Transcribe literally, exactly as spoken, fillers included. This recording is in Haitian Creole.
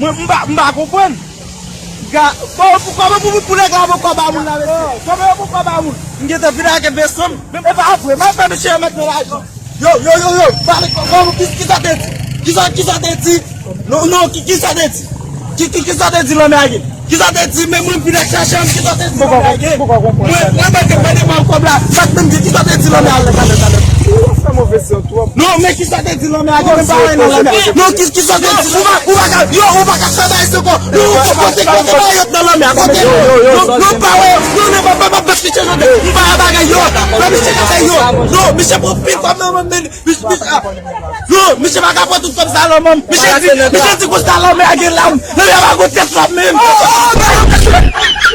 Mwen, m pa, m pa konprann. Ga, bon, pou, kòman pou, pou nèg la poko ba moun la, mesye? Kòman yo poko ba moun? M gentan vin ak vèsyon m. E pa vre, m ap fè mesye yo mèt nan lajan. Yo, yo, yo, yo, pale, kòman, ki, ki sa te di? Ki sa, ki sa te di? Non, non, ki, ki sa te di? Ki, ki, ki sa te di lanmè a gen? Ki sa te di? Men mwen vin ak chache m, ki sa te di lanmè a gen? Mwen, mwen, mwen, mwen, mwen, kòb la. Sa k menm di, ki sa te di lanmè a gen? Ou fè move san twòp. Non, men ki sa te di lanmè a gen? Men pa wè nan lanmè. Non, ki, ki sa te di? Ou pa, ou pa ka, yo, ou pa ka fè bagay se kò. Non, ou pa pote kòb nan lanmè a. Kote? Non, non, pa wè. Non, non, pa, pa, pa, pa, piche, non, non, pa bagay, yo. Non, misye ka fè, yo. Non, misye pran pil kòb nan men, men, Mich-, mich-, ah. Yo, misye pa ka pran tout kòb sa nan men m. Misye di, misye di konsa lanmè a gen lam. Lanmè a pa gon tèt lam menm. Oh, oh, oh, oh.